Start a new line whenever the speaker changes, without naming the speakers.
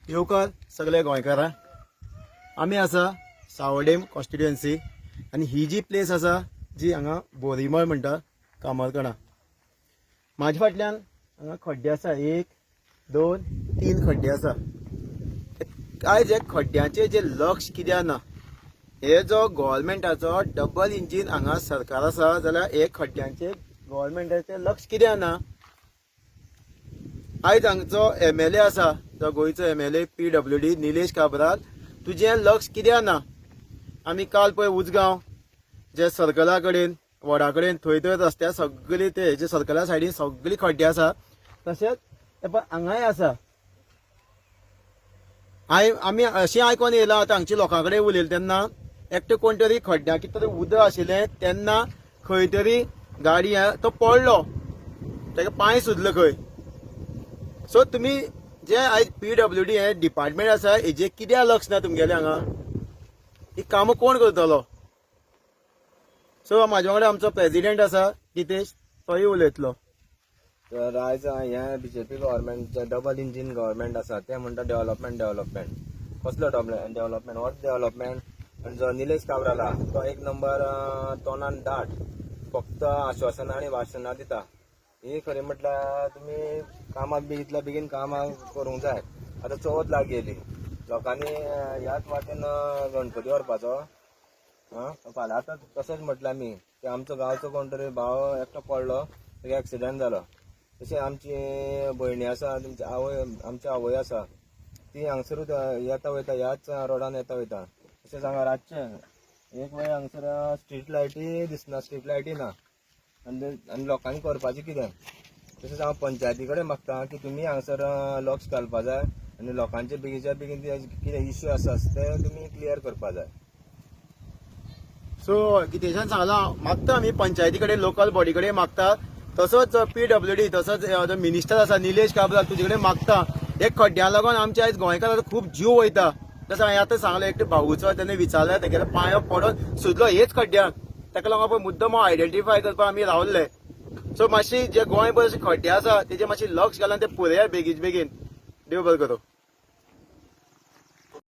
येवकार सगल्या गोंयकारां. आमी आसा सावड्डेम कॉन्स्टिट्युएन्सी आनी ही जी प्लेस आसा जी हांगा बोरीमळ म्हणटा, कामरकणा. म्हाज्या फाटल्यान हांगा खड्डे आसा, एक, दोन, तीन खड्डे आसा. काय जे खड्ड्यांचे जे लक्ष कित्याक ना? हे जो गव्हर्मेंटाचो डबल इंजीन हांगा सरकार आसा, जाल्यार हे खड्ड्यांचे गव्हर्मेंटाचें लक्ष कित्याक ना? आयज हांगचो एमएलए आसा, जो गोंयचो एमएलए पीडब्ल्यूडी निलेश काब्राल, तुजें लक्ष कित्याक ना? आमी काल पळय उजगांव जे सर्कला कडेन, वडा कडेन, थंय थंय रस्त्यार सगळी ते जे सर्कला सायडीन सगळी खड्डे आसा. तशेंच हे पळय हांगाय आसा. आमी अशें आयकोन येयलां, आतां हांगच्या लोकां कडेन उलयलें तेन्ना, एकटो कोण तरी खड्ड्या कितें तरी उदक आशिल्लें तेन्ना खंय तरी गाडी तो पडलो, ताका पांय सुजलो खंय. सो तुमी जे आयज पीडब्ल्यूडी हे डिपार्टमेंट आसा, हेजे कित्याक लक्ष ना तुमगेलें हांगा? ही कामां कोण करतलो? सो म्हाज्या वांगडा आमचो प्रेजिडेंट आसा गितेश, तोय उलयतलो.
तर आयज हें BJP government, double engine government आसा, ते म्हणटा डेव्हलपमेंट, डेव्हलपमेंट. कसलो डेव्हलपमेंट? What development? आनी जो निलेश काब्राल आहा तो एक नंबर तोंडान दाट, फक्त आश्वासनां आनी भाशणां दिता. ही खरें म्हटल्यार तुमी कामाक बी इतल्या बेगीन कामां करूंक जाय. आतां चवथ लागीं येयली, लोकांनी ह्याच वाटेन गणपती व्हरपाचो. आं, फाल्यां आतां तशेंच म्हटलें आमी की आमचो गांवचो कोण तरी भाव एकटो पडलो, ताका एक्सिडंट जालो. तशें आमची भयणी आसा, तुमची आवय, आमची आवय आसा, ती हांगसरूच येता वयता, ह्याच रोडान येता वयता. तशेंच हांगा रातचें एक वेळ हांगसर स्ट्रीट लायटी दिसना, स्ट्रीट लायटी ना. आनी लोकांनी करपाचें कितें? तशेंच हांव पंचायती कडेन मागता की तुमी हांगसर लक्ष घालपा जाय आनी लोकांचे बेगीच्या बेगीन कितें इश्यू आसा ते तुमी क्लियर करपा जाय.
सो गितेशान सांगलां, मागता आमी पंचायती कडेन, लोकल बॉडी कडेन मागता. तसोच पीडब्ल्यूडी, तसोच जो मिनिस्टर आसा निलेश काब्राल, तुजे कडेन मागता. हे खड्ड्या लागून आमच्या आयज गोंयकारांचो खूब जीव वयता. तसो हांवें आतां सांगलें, एकटे भाऊचो तेणे विचारलें, तेगेले पांय पडोन सुजलो हेच खड्ड्यांक. ताका लागून पळय मुद्दम आयडेंटिफाय करपाक आमी रावल्ले. सो मातशी जे गोंयभर अशे खड्डे आसा तेजे मातशें लक्ष घालून ते पुरयात बेगीन बेगीन. देव बरें करूं.